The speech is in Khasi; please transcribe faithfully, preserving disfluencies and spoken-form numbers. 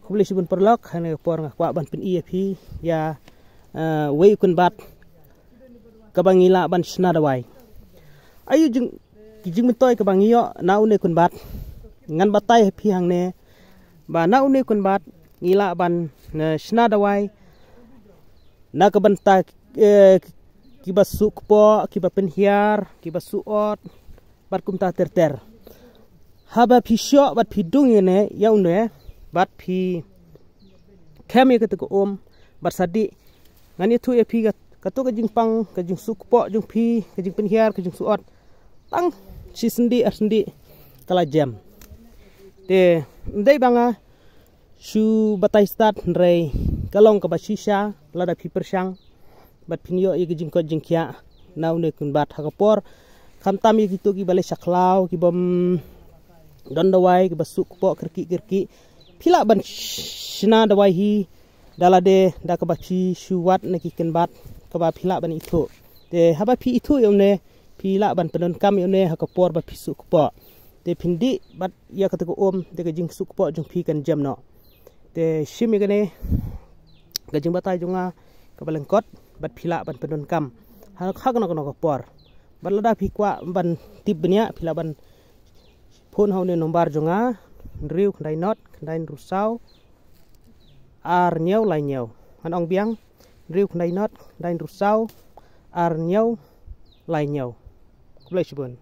Khublei shibun paralok, ha kane ka por nga kwah ban pyni ïa phi ïa, eh, wei u kynbat kaba ngi lah ban shna dawai. Aïu jing, ki jingmyntoi kaba ngi ïoh na une u kynbat. Ngan batai ha phi hangne ba na une u kynbat ngi lah ban, eh, shna dawai na ka bynta, eh, kiba suh kpoh, kiba pynhiar, kiba suh ot, bad kumta ter ter. Haba phi shoh bad phi dung ïa une, ïa une, bad phi khem ïa kata ka um, bad sa dih, ngan ïathuh ïa phi ka, kato ka jingpang, ka jingsuh kpoh jong phi, ka jingpynhiar, ka jingsuh ot, tang shi sandih ar sandih ka la jem. Te ym dei ba nga shu batai stad, hynrei ka long kaba shisha lada phi pyrshang bad phin ïoh ïa ki jingkoit jingkhiah na une u kynbat ha ka por. Khamtam ïa kito kiba leit sha khlaw, kibym don dawai, kiba suh kpoh kyrkieh kyrkieh, phi lah ban shna dawai hi da lade da kaba phi shu wad na ki kynbat kaba phi lah ban ithuh. Te haba phi ithuh ïa une, phi lah ban pyndonkam ïa une ha ka por ba phi suh kpoh. Te phin dih bad ïa kata ka um, te ka jingsuh kpoh jong phi kan jem noh. Te shim ïa kane ka jingbatai jong nga kaba lyngkot bad phi lah ban pyndonkam ha, ha kano kano ka por. Bad lada phi kwah ban tip bniah, phi lah ban phone ha une u nombar jong nga, hynriew khyndai nod khyndai hynriew saw ar hynñiew lai hynñiew. Ngan ong biang, hynriew khyndai nod khyndai hynriew saw ar hynñiew lai hynñiew. Khublei shibun.